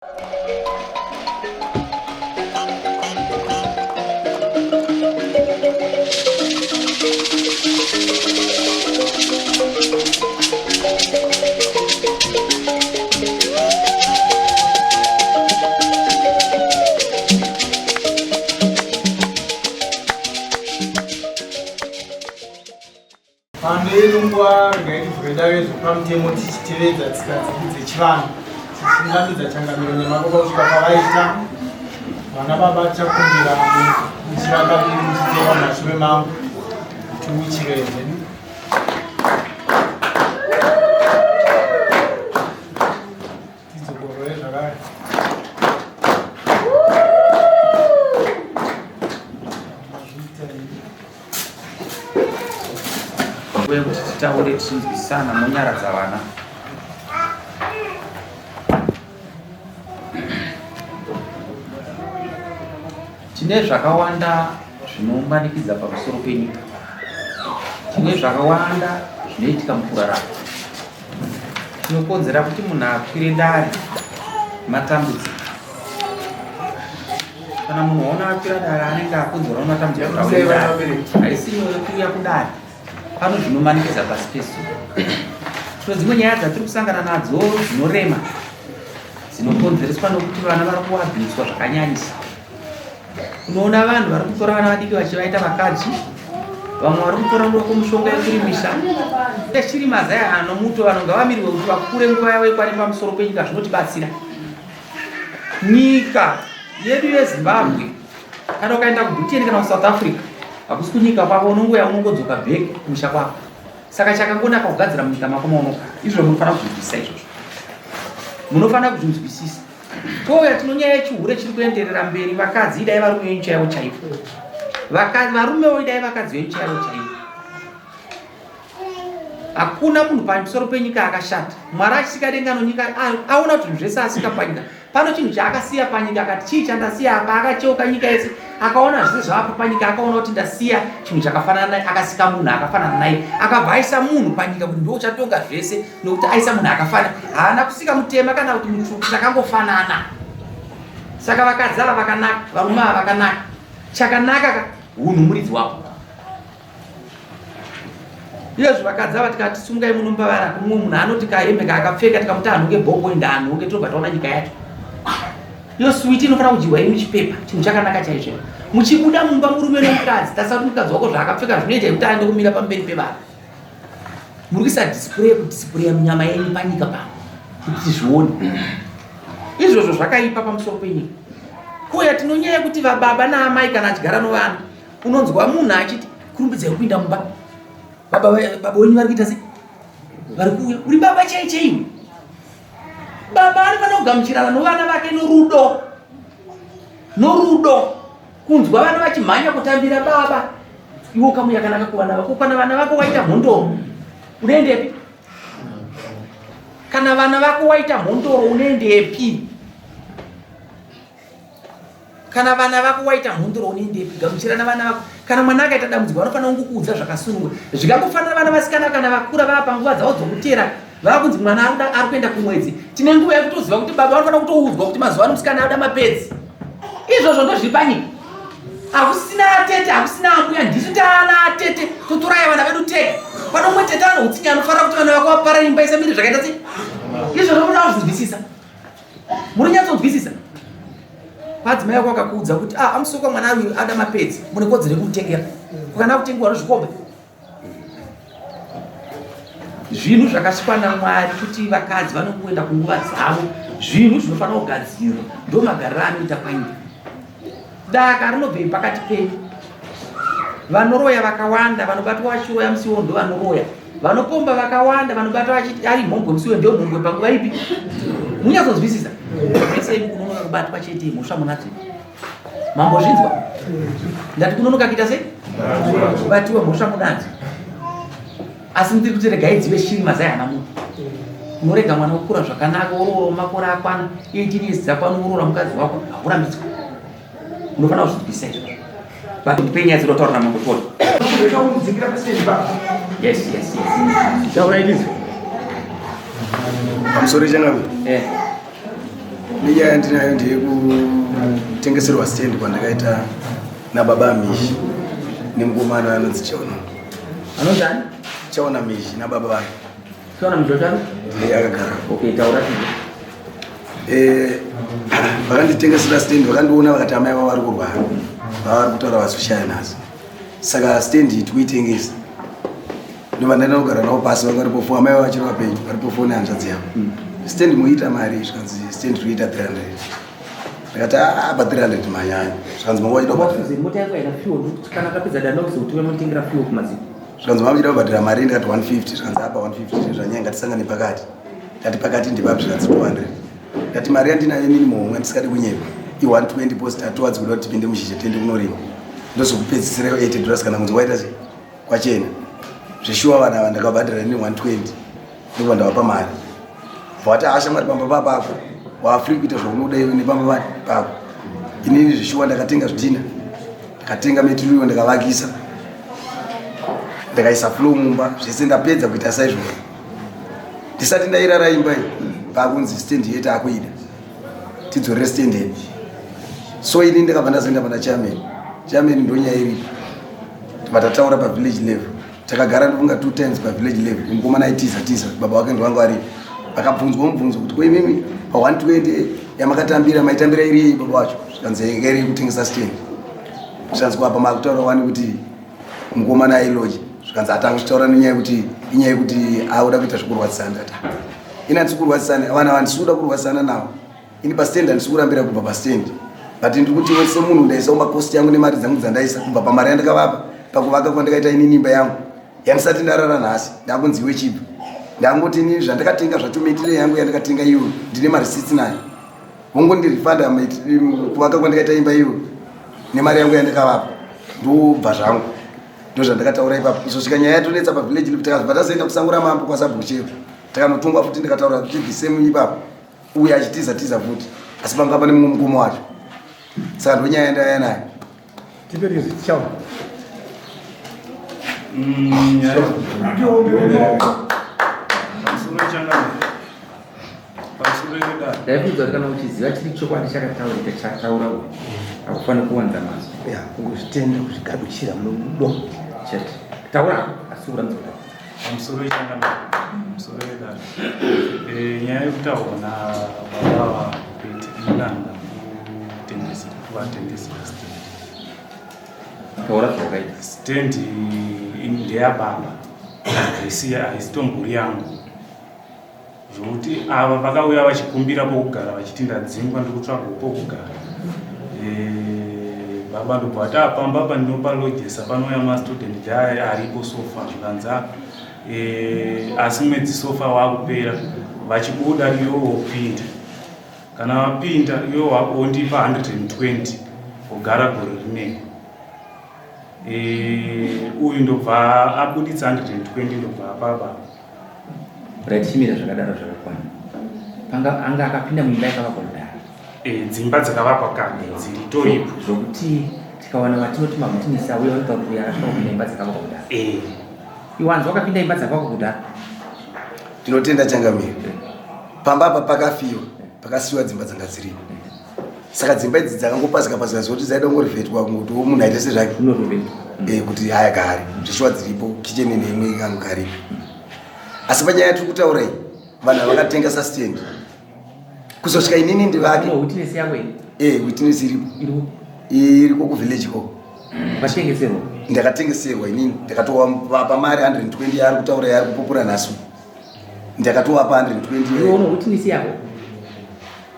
Pano ino nguva regai tivhure dare zvepamutemo tichitevedza tsika dzedu dzechivanhu tichiunganidza changamiro nemababa kusvika pavaita vana baba tichakumbira muchirakaviri muchiteva mumashure mangu tiuchire zvedu. Tidzokorore zvakare. Nguva yekuti titaure tichinzwisana monyaradza vana. Tine zvakawanda zvinomanikidza pamusoro penyika. Tine zvakawanda zvinoitika mukurarama. Chinokonzera kuti munhu akwire dare matambudziko. Kana munhu waona akwira dare anenge akonzerwa nematambudziko kuti akwire dare. Haisi nyore kuuya kudare. Pano zvinomanikidza pasi pezuva. Tino dzimwe nyaya dzatiri kusangana nadzo dzinorema dzinokonzereswa nokuti vana vari kuabhuswa zvakanyanyisa. Unoona vanhu vari kutora vana vadiki vachivaita vakadzi, vamwe vari kutora muroko mushonga yekurimisa. Chiri mazai anomuto vanhu ngavamirwe kuti vakure nguva yavo ikwane pamusoro penyika zvinotibatsira. Nyika yedu yeZimbabwe kana ukaenda kuBritain kana kuSouth Africa hakusi kunyika kwako unongouya unongodzoka back kumusha kwako. Saka chakangonaka kugadzira munyika mako maunogara. Izvo munofanira kuzvinzwisisa izvozvo. Munofanira kuzvinzwisisa. Touya tino nyaya yechihure chiri kuenderera mberi vakadzi idai varume venyu chaivo chaivo. Vakadzi varumewo idai vakadzi venyu chaivo chaivo. Hakuna munhu pamusoro penyika akashata. Mwari achisika denga nonyika aona kuti zvinhu zvese asika panyika. Pano chinhu chaakasiya panyika akati chii chandasiya apa akacheuka nyika yese akaona zvese zvaapo panyika akaona kuti ndasiya chinhu chakafanana naye akasika munhu akafanana naye akabva aisa munhu panyika kuti ndiwo uchatonga zvese nokuti aisa munhu akafanana haana kusika mutema kana kuti mutsvuku takangofanana saka vakadzi ava vakanaka varume ava vakanaka chakanaka ka hunhu muridzi wako iyezvo vakadzi ava tikati sungai munomba vana kumwe munhu anoti kahembe kaakapfeka tikamuti anhonge bhongo enda anhonge tinobva taona nyika yacho iyo switi inofanira kudyiwa iri muchipepa chinhu chakanaka chaizvo muchibuda mumba murume nomukadzi tarisa kuti mukadzi wako zvaakapfeka zvinoita yekuti aende kumira pamberi pevanhu muri kuisa display kudisplaya munyama yenyu panyika pano kuti tizvione izvozvo zvakaipa pamusoro penyika kuuya tinonyaya yekuti vababa naamai kana achigara novana unonzwa munhu achiti kurumbidzai kupinda mumba baba baba wenyu vari kuita sei vari kuuya uri baba chai chaiwe baba anofanira kugamuchirana novana vake norudo norudo kunzwa vana vachimhanya kutambira baba iwe ukamu yakanaka kuvana vako kana vana vako waita mhondoro unoendepi kana vana vako waita mhondoro unoendepi kana vana vako waita mhondoro unoendepi gamuchirana vana vako kana mwana akaita dambudziko vanofanira kungokuudza zvakasununguka zvikangofanira vana vasikana kana vakura vava panguva dzavo dzokutera vava kunzi mwana ari kuenda kumwedzi tine nguva yekutoziva kuti baba vanofanira kutoudzwa kuti mazuva ano musikana anoda mapedzi izvozvo ndozviri panyika hakusina atete hakusina ambuya ndisu taana atete totoraya vana vedu tega pano umwe tete ano utsinye anofanira kuti vana vako vapara imba isamire zvakaita sei izvozvo munoda kuzvinzwisisa muri nyatsonzwisisa kwadzimai vako vakakuudza kuti ah amusoka mwana uyu ada mapedzi mune kodzero yekumutengera kukana kutengewa nozvikombe Zvinhu zvakasikwa naMwari kuti vakadzi vanongoenda kunguva dzavo, zvinhu zvinofanira kugadzirwa, ndomagariro anoita panyika. Daka rinobvei pakati penyu? Vanoroya vakawanda vanobatwa vachiroya musi iwowo ndovanoroya. Vanopomba vakawanda vanobatwa vachiti ari mhombwe musi iwowo ndiyo mhombwe panguva ipi? Munyatsonzwisisa? Mese imi kunonoka kubatwa chete mhosva munadzo. Mambozvinzwa? Ndati kunonoka kuita sei? Kubatiwa mhosva munadzo. Asi ndiri kuti regai dzive shiri mazai hana munhu. Unorega mwana wokura zvakanaka woroora makore akwana 18 years dzakwana woroora mukadzi wako haurambidzwa. Unofanira kuzvinzwisisa izvozvo. But ndipe nyaya dziri kutaura namambo Tony. Yes, yes, yes. Taura izvi. Pamusoro changamire. Eh. Nenyaya yandinayo ndeyekutengeserwa stand kwandakaita nababa Mizhi nemukomana anonzi Chaona. Anonzi ani? Chaona Mizhi nababa vake. Chaona Mizhi wacho Ndiye akagara. Okay, taura tizwe. Eh, vakanditengesera stand vakandiona vakati amai vavo vari kurwara vavari kutaura vazoshaya nhasi saka stand iyi tikuitengesa ndobva ndaenda kugara navo pasi vanga varipo fo amai vavo vachiri vapenyu varipo fo nehanzvadzi yavo stand moita mari zvikanzi stand tikuita 300 ndikati "Ah, pa 300 manyanya zvikanzi manga vachida kubhadhara Wafuze mota yako haina fuel kana kapedza danda kuzotume munotengera fuel kumadziko. zvikanzi manga muchida kubhadhara mari ndikati 150 zvikanzi apa 150 zvanyanya ngatisangane pakati ndati pakati ndipapi zvikanzi 200 ndati mari yandinayo inini muhomwe ndisikadi kunyepa i120 post atowadzi kuda kuti tipinde muzhizha tiende kunorima ndozokupedzisirayo 80 dollars kana kunzi waita sei kwachena zveshuwa vanhu ava ndakabhadhara ini 120 ndobva ndavapa mari vati ashamwari pamba papako waafree kuita zvaunoda iwe nepamba pako inini zveshuwa ndakatenga zvidhina ndakatenga material ndakavakisa ndakaisa flow mumba zvese ndapedza kuita saizvozvo ndisati ndairara imba iyi pakunzi stand yetu akuida tidzorere stand yedu so ini ndakabva ndazoenda pana chairman chairman ndonyaya iripo vatataura pavillage level takagara ndofunga two times pavillage level mukomana aitiza tiza baba wake ndovanga varipo vakabvunzwa mubvunzo kuti ko imimi pa120 yamakatambira maitambira iri yei baba wacho zvikanzi yanga iri kutengesa stand zvikanzi kwapa makutaura wani kuti mukomana ailoji zvikanzi atanga kutaura nenyaya yekuti inyaya yekuti auda kuita zvekurwadzisana ndati "Ah, ini handisi kurwadzisana vana handisi kuda kurwadzisana navo ini pastand handisi kurambira kubva pastand but ndiri kuti iwe semunhu ndaisawo makosti yangu nemari dzangu dzandaisa kubva pamari yandakavapa pakuvaka kwandakaita inini imba yangu yandisati ndarara nhasi ndakunzi iwe chibva ndangoti inini zvandakatenga zvacho metire yangu yandakatenga iyoyo ndine marisitsi nayo vongondirifanda kuvaka kwandakaita imba iyoyo nemari yangu yandakavapa ndobva zvangu ndozvandakataura ipapo kuzosvika nyaya yatonetsa pavillage level takazobva tazoenda kusango ramambo kwasabhuchero takanotongwa futi ndikataura kuti the same ipapo uye achitiza tiza futi asi panga pane mumwe mukomo wacho saka ndonyaya yandaya nayo Tiperekeze tichaona. Pamusoro yedare Ndaikuudza kuti kana uchiziva chiri chokwadi chakataurika chataura uyu hakufaniri kuwanza mazwi ya kungozvitenda kuzvigamuchira murudo chete. Taura asi urambidzwa kutaura. Pamusoro yechangamire, pamusoro yedare. Eh, nyaya yekutaurwa nababa ava kuti inanga kutengesera kuvatengesera stand. Taura zvawakaita. Stand ndeyababa haisi haisitombori yangu zvokuti ava vakauya vachikumbira pokugara vachiti ndadzingwa ndikutsvagawo pokugara Eh, baba ndobva vati apamba pandinopalojesa panouya mastudent jaya aripo sofa zvikanzi "Ah, eh, asi mwedzi sofa wakupera vachibuda iwe wopinda kana vapinda iwe wondipa 120 wogara gore rinei Eh, uyu ndobva abuditsa 120 ndobva apa baba Right, chimira zvakadaro zvakakwana. Panga anga akapinda muimba yakavakwa kudhara. Eh, dzimba dzakavakwa kare dziritoripo Zvokuti tikawana vatinoti mawitness auya vanotaura kuti uyu akasvika kupinda imba dzakavakwa kudhara. Eh, Iwanzi wakapinda imba dzakavakwa kudhara. tinotenda changamire pamba apa pakafiwa pakasiyiwa dzimba dzanga dziripo saka dzimba idzi dzakangopazika pazika zvokuti dzaida kungorivhetwa kungoti wo munhu aite sezvake Unorivhetwa. Eh, kuti haya gare zvishuwa dziripo kicheni neimwe kangu karipo asi panyaya yatiri kutaura iyi vanhu havakatenga stand kuzosvika inini ndivake Uno witness yako iyi eh witness iripo iri iriko kuvillage ko vachitengeserwa. ndakatengeserwa inini ndakatovapa mari 120 yaari kutaura yaari kupupura nhasi ndakatovapa Iwe 120 uno witness yako.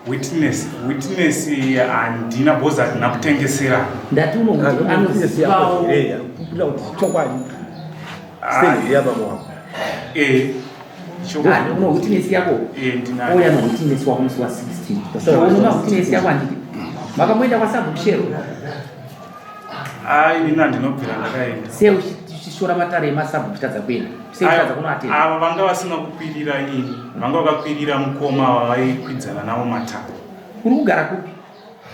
witness witness handina bhozi hatina kutengesera Ndati uno anozivawo kupupura kuti chokwadi stand yababa wako Eh, Ah, uno witness yako. Eh, ndinayo. Ouya nowitness wako musi wa 16. Uno witness yako handiti. Makamboenda kwaSabhuku ai ini handinobvira ndakaenda Sei uchishora matare emasabhuku uchitadza kuenda? Sei uchitadza kunoatenda? ava vanga vasina kukwirira ini vanga vakakwirira mukoma vavaikwidzana navo matare Uri kugara kupi?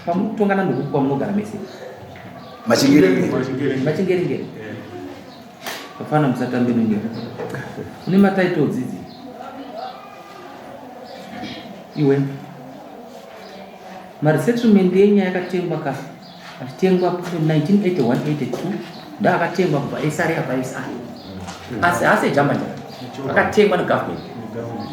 Pamuri kutongana ndokupi kwamunogara mese? machingerengere Machingeringeri. Eh, Vafana musatambe nenyika. Une mataito dzidzi. Iwe. Maresettlement yenyu yakatengwa ka achitengwa 1981 82 ndoakatengwa kubva SR apa SR. Asi haasi ejamba njani. Akatengwa negovernment.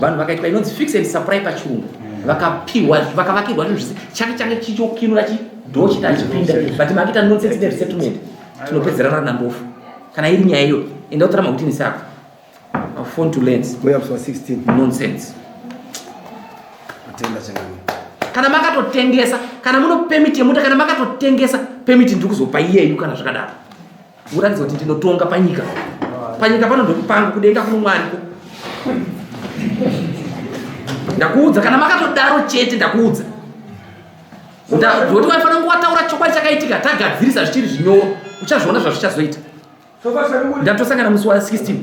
Vanhu vakaitwa inonzi fix and supply pachirungu. Vakapiwa vakavakirwa zvinhu zvese chake change chichokinura chi door chita achipinda but makuita nonsense neresettlement tinopedzerana nambofu kana iri nyaya iyo enda utora makutinisi ako phone to lens Uya musi wa 16. Nonsense. Kutenda changamire. Kana makatotengesa, kana muno permit yemuta, kana makatotengesa permit ndiri kuzopa iyeyu kana zvakadaro. Kuratidza kuti ndinotonga panyika. Panyika pano ndokupangu kudenga kuno Mwari ko. Ndakuudza kana makatodaro chete ndakuudza. Ndoti waifanira kunge wataura chokwadi chakaitika tagadzirisa zvichiri zvinyoro. Uchazviona zvazvichazoita. Ndatosangana musi wa 16.